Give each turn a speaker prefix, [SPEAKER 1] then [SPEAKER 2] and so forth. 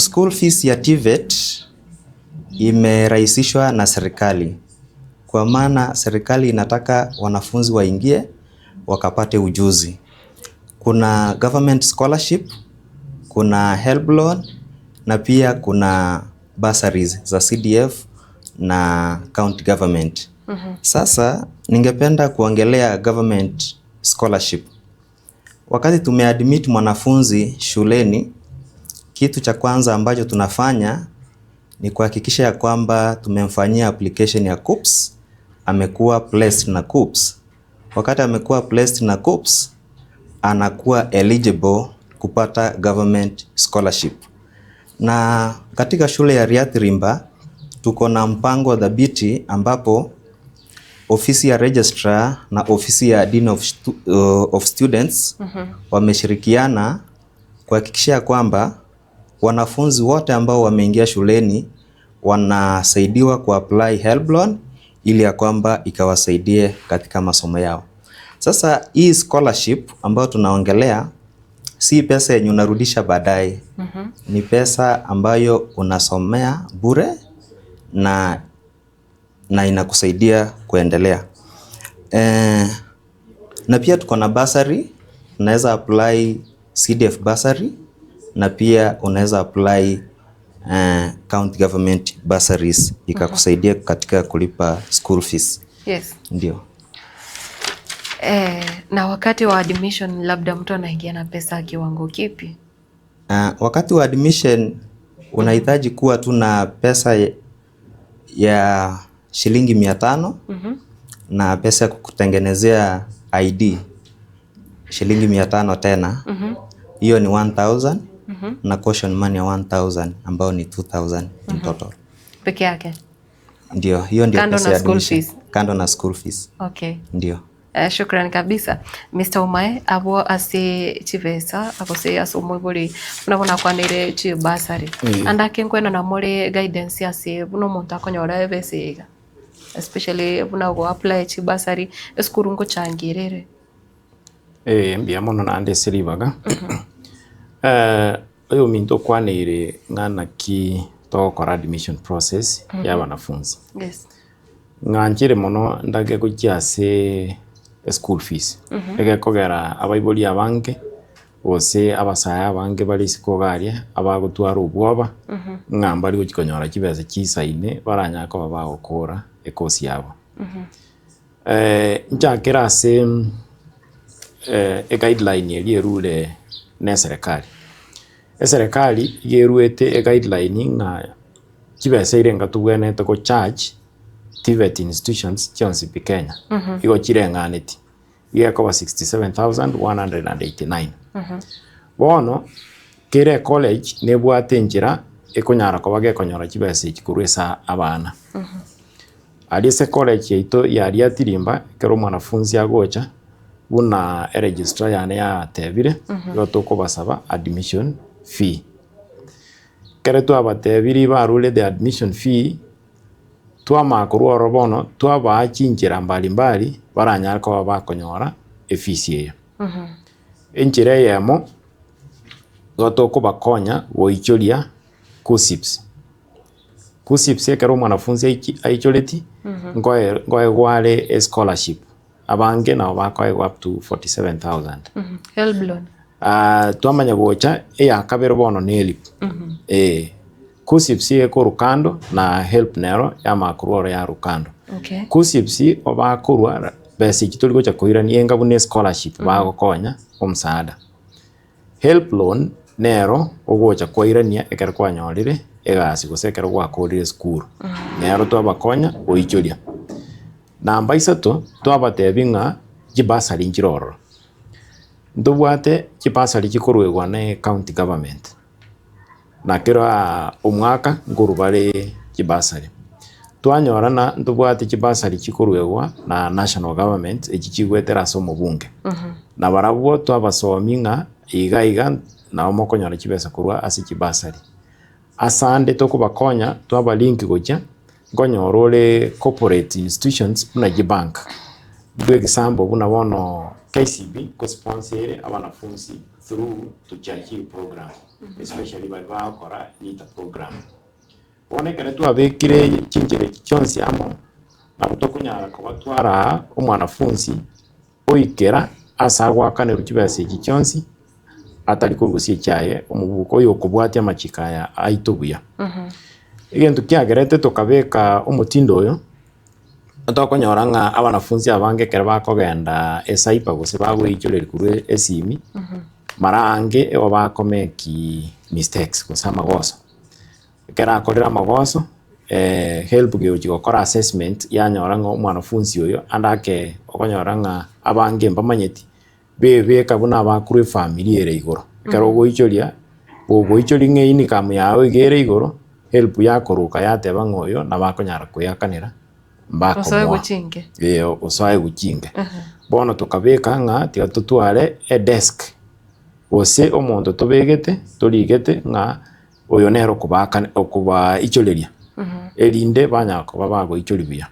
[SPEAKER 1] School fees ya TVET imerahisishwa na serikali kwa maana serikali inataka wanafunzi waingie wakapate ujuzi. Kuna government scholarship, kuna HELB loan na pia kuna bursaries za CDF na county government. Sasa ningependa kuongelea government scholarship. Wakati tumeadmit mwanafunzi shuleni, kitu cha kwanza ambacho tunafanya ni kuhakikisha ya kwamba tumemfanyia application ya KUCCPS, amekuwa placed na KUCCPS. Wakati amekuwa placed na KUCCPS, anakuwa eligible kupata government scholarship. Na katika shule ya Ryatirimba tuko na mpango dhabiti ambapo ofisi ya registrar na ofisi ya dean of, stu of students wameshirikiana kuhakikisha kwamba wanafunzi wote ambao wameingia shuleni wanasaidiwa kuapply HELB loan ili ya kwamba ikawasaidie katika masomo yao. Sasa hii scholarship ambayo tunaongelea si pesa yenye unarudisha baadaye. Ni pesa ambayo unasomea bure na, na inakusaidia kuendelea. Na pia tuko na bursary, unaweza apply CDF bursary na pia unaweza apply county government bursaries ikakusaidia katika kulipa school fees.
[SPEAKER 2] Yes.
[SPEAKER 1] Ndio.
[SPEAKER 2] Na wakati wa admission labda mtu anaingia na pesa kiwango kipi?
[SPEAKER 1] Wakati wa admission unahitaji kuwa tu na pesa ya shilingi 500 na pesa ya kukutengenezea ID shilingi 500 tena. Hiyo ni 1000 na caution money ya 1000 ambayo ni 2000 in total.
[SPEAKER 2] Peke yake?
[SPEAKER 1] Ndio, hiyo ndio
[SPEAKER 2] Kando
[SPEAKER 1] pesa
[SPEAKER 2] na
[SPEAKER 1] ya
[SPEAKER 2] school
[SPEAKER 1] admission.
[SPEAKER 2] fees.
[SPEAKER 1] Kando na school fees.
[SPEAKER 2] Okay.
[SPEAKER 1] Ndio.
[SPEAKER 2] Shukran kabisa Mr. Omae abo ase chibesa agose ase omoibori buna bono akwanire chibasari ande ake nkoenana more guidance ase buna omonto akonyora ebesa iga especially buna go apply chibasari esukuru ngochangire ere.
[SPEAKER 3] Ee, mbuya mono naende ase ribaga. Oyominto okwaneire ng'a naki togokora admission process ya abanafunzi.
[SPEAKER 2] Yes.
[SPEAKER 3] Ng'anchire mono ndake gochia ase eschool fees, egekogera abaibori abange gose abasae abange bare isiko iga aria abagotwara obwoba ng'a mbari gochia konyora chibesa chisaine baranyare koba bagokora ekosi yabo. Nchakere ase eguideline eria erure na eserekari, eserekari iga eruete eguideline ng'a chibesa erenga tobwenerete go charge TVET institutions chionsi pi Kenya, igo chireng'aneti, iga ekoba 67,189. Bono, kera ecollege nebwate enchera ekonyara koba gekonyora chibesa echi korwa ase abana. Aria ase ecollege yaito ya Riatirimba, ekero omwanafunzi agocha, buna eregistrar yane yatebire, igo tokobasaba admission fee. Ekero twabatebirie barure the admission fee, twamanya korwa ororo bono, twabaa chinchera mbali mbali baranyare koba bakonyora efees eye. Enchera eyemo, nigo tokobakonya goichoria KUCCPS. KUCCPS ekero omwanafunzi aichi aichoreti, nkoe nkoegwa are escholarship, abange nabo bakoegwa up to 47,000.
[SPEAKER 2] HELB loan.
[SPEAKER 3] Twamanya gocha eya kabere bono ne HELB. Eh, KUCCPS ekorwa kando na HELB nero yamanya korwa oro yarwa kando.
[SPEAKER 2] Okay.
[SPEAKER 3] KUCCPS obakorwa besa echi tori gocha koirania enga buna escholarship bagokonya omsaada. HELB loan nero ogocha kwairania ekero kwanyorire egasi gose ekero gwakorire esukuru. Nero twabakonya goichoria. Namba isato, twabatebia ng'a chibasari nchire ororo. Ntobwate chibasari chikoruegwa na ecounty government, na kera omwaka nkorwa bare chibasari. Twanyorana ntobwate chibasari chikoruegwa na national government echi chigoetera ase omobunge. Na barabwo twabasomia ng'a iga iga nabo mokonyora chibesa korwa ase chibasari. Ase ande tokobakonya twabalink gochia nkonyora ore corporate institutions buna chibank. For example buna bono KCB nkosponsor ere abanafunzi through Tujiajiri program. especially baria bagokora NITA program. Bono ekero twabekire chinchera echi chionsi amo, nabo tokonyara koba twaraa omwanafunsi oikera ase agoakanerwa chibesa echi chionsi, atari korusia echiaye omobuko oyo okobwatia amachiko aya aito buya. Egento kiagerete tokabeka omotindo oyo, tokonyora ng'a abanafunsi abange ekero bakogenda ecyber gose bagoichoreria korwa esimi, mara ange igo bakomeki mistakes gose amagoso. Ekero akorire amagoso, helb gegochia gokora assessment yanyora ng'a omwanafunsi oyo ande ake okonyora ng'a abange mbamanyeti, bebeka buna abakorwa efamiri ere igoro. Ekero ogoichoria, gogoichoria ng'a income yago iga ere igoro, helb yakoroka yateba ng'a oyo nabo akonyara koeakanera
[SPEAKER 2] Osoe
[SPEAKER 3] mbakomoa.
[SPEAKER 2] gochinge.
[SPEAKER 3] Ee osoe gochinge. Bono tokabeka ng'a tiga totware edesk, gose omonto tobegete torigete ng'a oyo nere okobaakana okobaichoreria, erinde banyara koba bagoichoria buya.